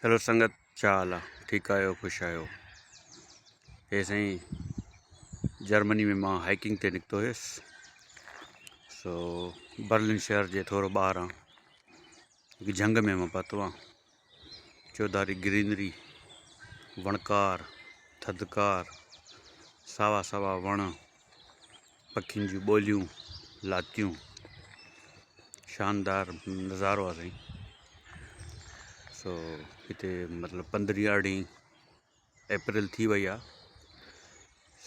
Hello سنگت ڇا حال آ ٺيڪ آهيو خوش آهيو هي سائين جرمني ۾ مان هائڪنگ تي نڪتو هيس سو برلن شهر جي ٿورو ٻاهران هڪ جهنگ ۾ مان پهتو آهيان چوڌاري گرينري وڻڪار ٿڌڪار ساوا ساوا وڻ پکين جون ٻوليون لاتيون شاندار نظارو آهي سائين سو هتي مطلب پندرهين ارڙهين اپريل ٿي وئي آهي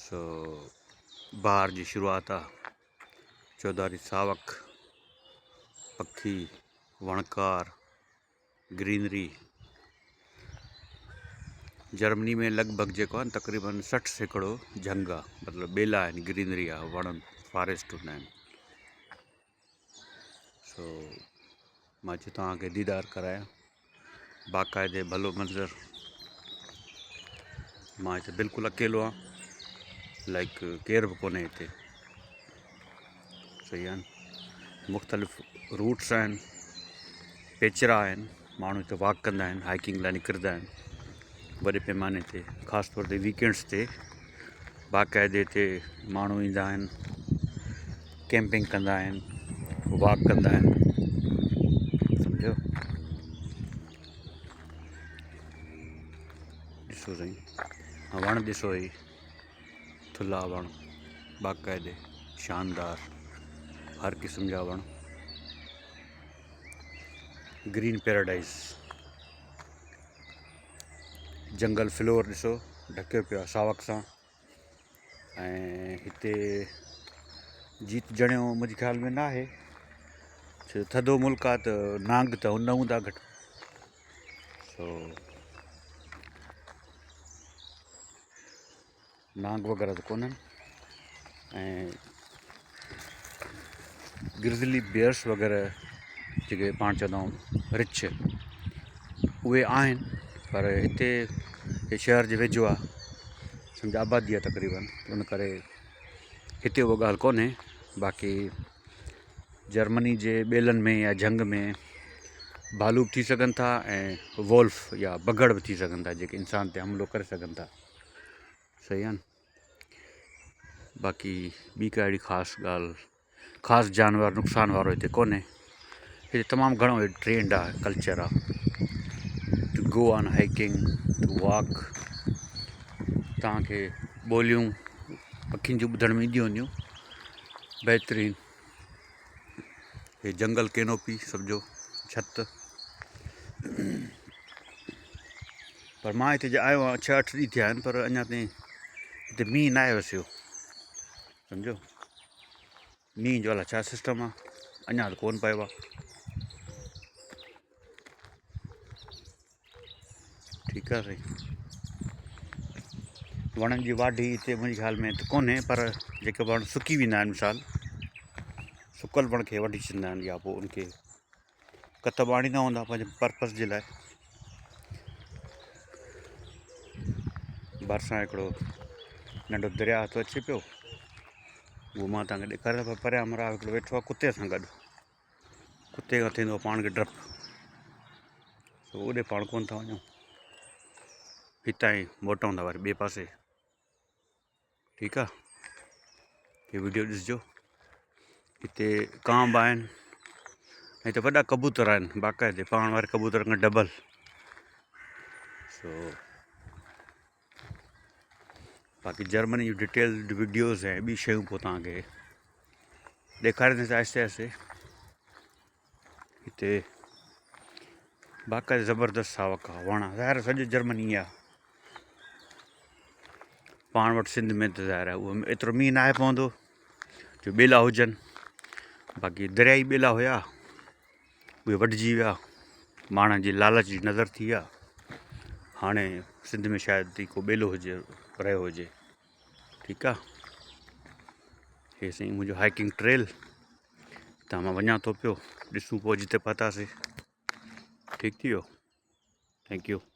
سو بهار جي شروعات آهي چوڌاري ساوڪ پکي وڻڪار گرينري جرمني ۾ لڳ ڀڳ جيڪو آهي تقريبن 60% جهنگ آهي مطلب ٻيلا آهن گرينري آهي وڻ فاريسٽ هوندا آهن سو مان چيو توهان کي ديدار ڪرايان باقاعدي ڀلو منظر مان هتي بلڪل اڪيلو آهيان لائڪ ڪير به ڪونهي هتي صحيح آهن مختلف روٽس آهن پيچرا آهن ماڻهو هتي واڪ ڪندا آهن هائڪنگ لاء نڪرندا آهن وڏي پيماني تي خاص طور تي ويڪينڊس تي باقاعدي هتي ماڻهو ايندا آهن ڪيمپنگ ڪندا آهن واڪ ڪندا آهن سمجهيو ڏسو سائين وڻ ڏسو هي ٿلها وڻ باقاعدي شاندار هر قسم جا وڻ گرين پيراڊائز جنگل فلور ڏسو ڍڪيو پيو آهي ساوڪ سان ۽ هتي جيت جڻيو منهنجي خيال ۾ نه آهي ڇو ٿڌو ملڪ آهي ته نانگ ته نه هوندا گهٽ سو نانگ وغيره ته ڪونهن ۽ گرزلي بيئرس وغيره جيڪي پاڻ چوندا آهيون رڇ اهي آهن پر هتي هي شهر جي ويجهو آهي سمجهه آبادي آهي تقريبن ان ڪري هتي اها ڳالهه ڪونهي باقي جرمني جي ٻيلن ۾ يا جهنگ ۾ ڀالو به ٿي سگهن ٿا ۽ وولف يا بگهڙ به ٿي سگهن ٿا جيڪي انسان تي حملو ڪري سگهن ٿا صحيح آهي نه باقي ٻي ڪا اهڙي خاص ڳالهه خاص جانور نقصان وارو هتي ڪونهي هتي تمام گهڻو ٽرينڊ آهي ڪلچر آهي to go on hiking to walk توهانکي ٻوليون پکين جون ٻڌڻ ۾ اينديون هونديون بهترين هي جنگل ڪينوپي سمجهو ڇت پر مان هتي آيو آهيان ڇهه اٺ ڏينهن ٿيا آهن پر اڃا تائين هتي مينهن ناهي وسيو سمجهو مينهن جو الائي ڇا سسٽم آهي اڃا ته ڪون پيو آهي ٺيڪ آ سائين وڻن جي واڍي هتي منهنجي خيال ۾ ته ڪونهي پر جيڪي وڻ سڪي ويندا آهن مثال سڪل وڻ کي وڍي ڇڏيندا آهن يا پوء ان کي ڪتب آڻيندا هوندا پنهنجي پرپز جي لاء ڀرسان هڪڙو ننڍو درياء ٿو اچي پيو اهو مان توهان کي ڏيکاريان ٿو پريان همراهه هڪڙو ويٺو آهي ڪتي سان گڏ ڪتي کان ٿيندو پاڻ کي ڊپ سو اوڏي پاڻ ڪونه ٿا وڃون هتان ئي موٽون ٿا وري ٻئي پاسي ٺيڪ آ هي ويڊيو ڏسجو هتي ڪانء به آهن هتي وڏا ڪبوتر آهن باقاعدي پاڻ واري ڪبوتر کان ڊبل سو باقي جرمني جون ڊيٽيلڊ وڊيوز ۽ ٻي شيون پوء توهان کي ڏيکاريندس آهستي آهستي هتي باقاعده زبردست ساوڪ آهي وڻ آهي ظاهر سڄو جرمني آهي پاڻ وٽ سنڌ ۾ ته ظاهر آهي اهو ايترو مينهن ناهي پوندو جو ٻيلا هجن باقي دريائي ٻيلا هيا اهي وڍجي ويا ماڻهن جي لالچ جي نظر ٿي ويا هاڻي سنڌ ۾ شايد ئي ڪو ٻيلو هجي رهيو هجي ٺيڪ آ هي سائين منهنجو هائڪنگ ٽريل هتان مان وڃان ٿو پيو ڏسون پوء جتي پهتاسي ٺيڪ ٿي ويو thank you.